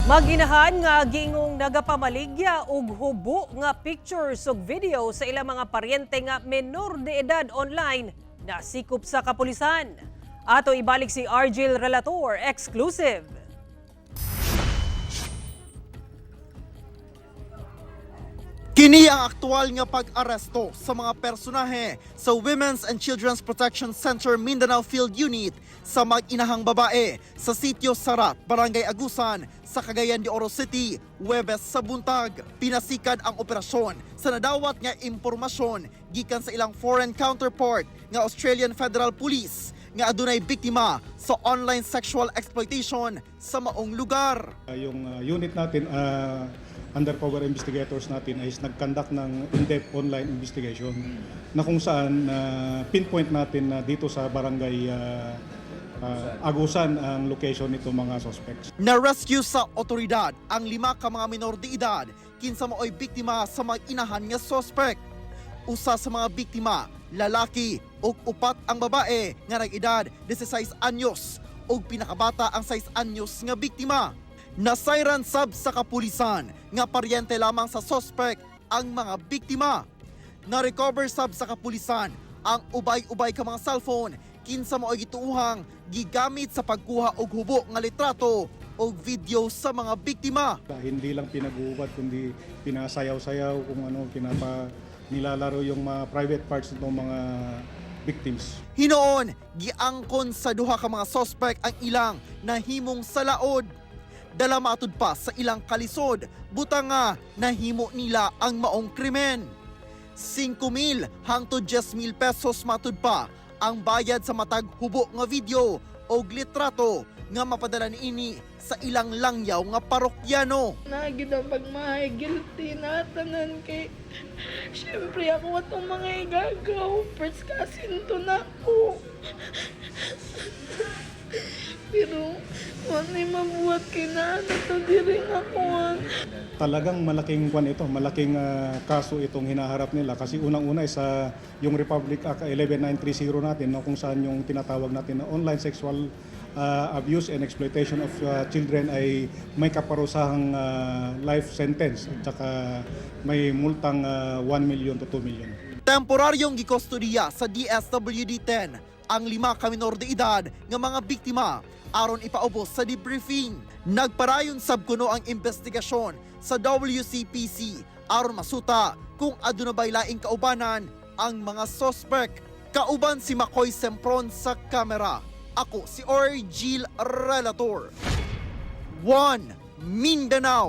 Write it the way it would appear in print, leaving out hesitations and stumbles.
Mag-inahan nga giingong nagapamaligya og hubo nga pictures ug video sa ilang mga paryente nga menor de edad online nasikop sa kapulisan. Ato ibalik si Argel Relator, exclusive. Kini ang aktual nga pag-aresto sa mga personahe sa Women's and Children's Protection Center Mindanao Field Unit sa mag-inahang babae sa Sitio Sarat, Barangay Agusan sa Cagayan de Oro City, Huwebes sa buntag. Pinasikad ang operasyon sa nadawat nga impormasyon gikan sa ilang foreign counterpart nga Australian Federal Police nga adunay biktima sa online sexual exploitation sa maong lugar. Yung unit natin, undercover investigators natin ay nag-conduct ng in-depth online investigation na kung saan pinpoint natin na dito sa Barangay Agusan ang location nito mga suspects. Na-rescue sa otoridad ang lima ka mga minor de edad kinsa maoy biktima sa mag-inahan nga suspect. Usa sa mga biktima, lalaki ug upat ang babae nga nag-edad 16 anyos ug pinakabata ang 6 anyos nga biktima. Nasayran sab sa kapulisan nga paryente lamang sa suspect ang mga biktima. Na-recover sab sa kapulisan ang ubay-ubay ka mga cellphone kinsa maoy gituuhang gigamit sa pagkuha og hubo nga litrato og video sa mga biktima. Hindi lang pinag-uubad kundi pinasayaw-sayaw kung ano, nilalaro yung mga private parts nitong mga victims. Hinoon, giangkon sa duha ka mga suspect ang ilang nahimong salaod. Dala matud pa sa ilang kalisod, butang nga nahimo nila ang maong krimen. 5,000 hangtod 10,000 pesos matud pa ang bayad sa matag hubo nga video o litrato nga mapadala niini sa ilang langyaw nga parokyano. Nagid ang pagmahay, guilty na tanan kay syempre ako atong mga igagaw, first cousin to na ako. Pero wala mabuhat kay na ano to diri nga kuan. Talagang malaking kwan ito, malaking kaso itong hinaharap nila kasi unang-una is sa yung Republic Act 11930 natin, no, kung saan yung tinatawag natin na online sexual abuse and exploitation of children ay may kaparusahang life sentence at saka may multang 1 million to 2 million. Temporaryong gikustodiya sa DSWD-10 ang lima ka minor de edad nga mga biktima aron ipaubos sa debriefing. Nagparayon sab kuno ang investigasyon sa WCPC aron masuta kung aduna bay laing kaubanan ang mga suspect. Kauban si Makoy Sempron sa kamera. Ako si Orgil Relator. 1 Mindanao.